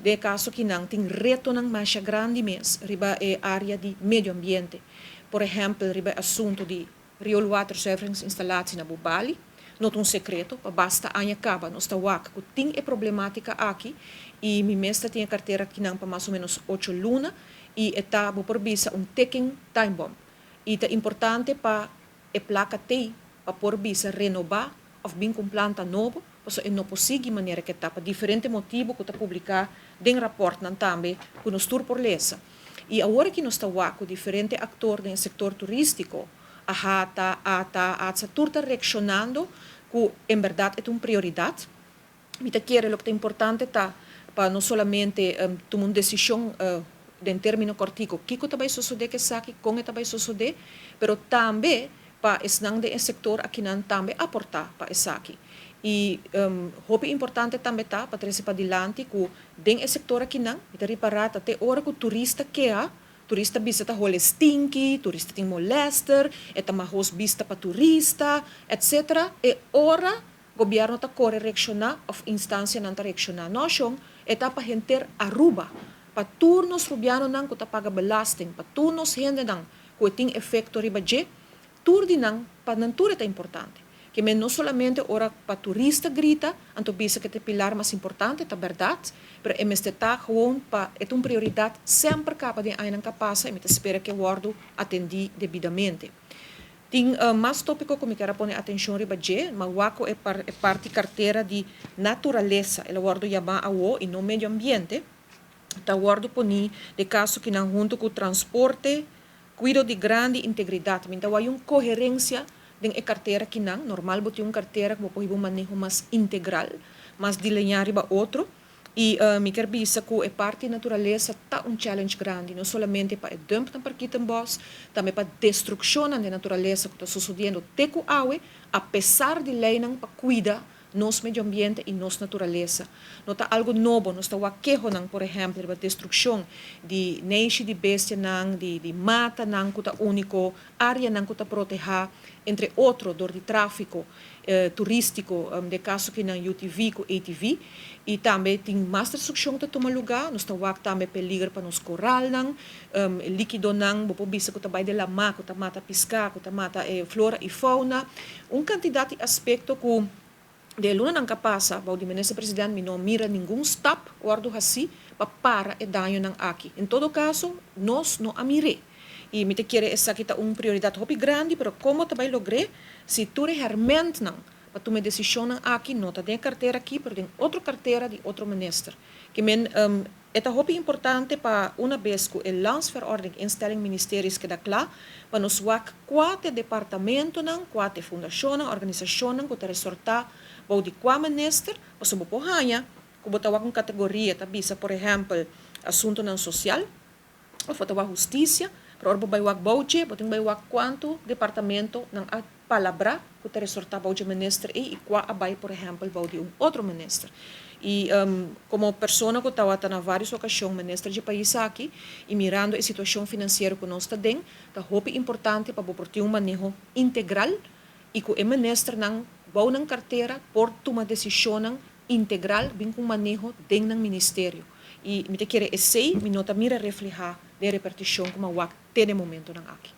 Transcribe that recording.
Den e kaso akinan tin retonan masha grandi mes riba e área di medio ambiente. Por ehèmpel riba e asuntu di rioolwaterzuiveringsinstallatie na Bubali. No ta un sekreto, pa basta aña kaba nos ta wak ku tin e problemátika aki i mi mes ta tin e kartera akinan pa mas o ménos ocho luna i e ta, bo por bisa, un ticking time bomb. I ta importante pa e plaka t'ei pa por bisa renobá òf bin ku un planta nobo, pasobra e no por sigui manera ku e ta pa diferente motibu ku ta publiká den rapòrtnan tambe ku nos tur por lesa. I awor aki nos ta wak ku diferente aktor den e sektor turístiko, AHATA, ata, ATSA, tur ta reakshonando ku en bèrdat e ta un prioridat. Mi ta kere loke ta importante ta pa no solamente tuma un desishon den término kòrtiku kiko ta bai sosodé ku esaki, kon e ta bai sosodé, pero tambe pa esnan den e sektor akinan tambe aportá pa esaki. I hopi importante tambe ta pa trese padilanti ku den e sektor akinan mi ta ripará ta te ora ku turista keha, turista bisa ta hole stinki, turista tin molèster, e ta mahos bista pa turista, etcetera, e ora Gobierno ta core reacciona of instancianan ta reacciona. No shon, e ta pa henter Aruba, pa tur nos Rubianonan cu ta paga belasting, pa tur nos hendenan cu e tin efecto riba dje, tur di nan, pa nan tur e ta importante. Ke men no solamente ora pa turista grita, anto bisa cu e ta e pilar mas importante, ta berdad, pero e mester ta gewoon pa e ta un prioridad semper caba den añanan ca pasa y mi ta spera cu e wordo atendi debidamente. Tin mas tópiko ku mi kier a pone atenshon riba dje, ma wak ku e e parti kartera di naturalesa, el a wòrdu yamá awo i no medio ambiente, ta wòrdu poní de kaso kinan huntu ku transporte, kuido di grandi integridat. Mi ta wak un koherensia den e kartera kinan. Normal bo tin un kartera ku bo por hiba un maneho mas integral, mas dileñá riba otro. I mi kier bisa ku e parti naturalesa ta un challenge grandi, no solamente pa e dump na Parkietenbos, tambe pa destrukshonnan den naturalesa ku ta sosodiendo te ku awe, apesar di leinan pa kuida nos medio ambiente i nos naturalesa. No ta algu nobo, nos ta wak kehonan, por ehèmpel, riba destrukshon di neishi di bestianan, di di matanan ku ta úniko, áreanan ku ta protehá, entre otro dor di tráfiko turístiko, den kaso kinan UTV ku ATV. I tambe tin mas destrukshon ta tuma lugá. Nos ta wak tambe peliger pa nos koralnan, e líkidonan, bo por bisa ku ta bai den lamá, ku ta mata piská, ku ta mata e flora i fauna. Un kantidat di aspekto ku den e lunanan ku a pasa bou di Minister President mi no a mira ningun stap wòrdu hasí pa para e dañonan aki. En todo kaso, nos no a mir'é. I mi ta kere esaki ta un prioridat hopi grandi, pero komo ta bai logr'é si tur e hèrmèntnan pa tuma e desishonnan aki no ta den e kartera aki, pero den otro kartera di otro minister? Ke men e ta hopi importante pa una bes ku e Landsverordening Instelling Ministeries keda kla, pa nos wak kua ta e departamentonan, kua ta e fundashonnan, organisashonnan ku ta resortá bou di kua minister, pasobra bo por haña ku bo ta wak un kategoria ta bisa por ehèmpel asuntunan sosial, Of bo ta wak hustisia, pero ora bo bai wak bou dje, bo tin bai wak kuantu departamento nan a palabrá ku ta resortá bou dje minister ei i kua a bai, por ehèmpel, bou di un otro minister. I komo persona ku tabata na vários okashon minister dje pais aki i mirando e situashon finansiero ku nos ta den, ta hopi importante pa bo por tin un maneho integral i ku e ministernan bou nan kartera por tuma desishonnan integral bin ku un maneho den nan ministerio. I mi ta kere esei mi no ta mira reflehá den repartishon ku mi a wak te den momentonan aki.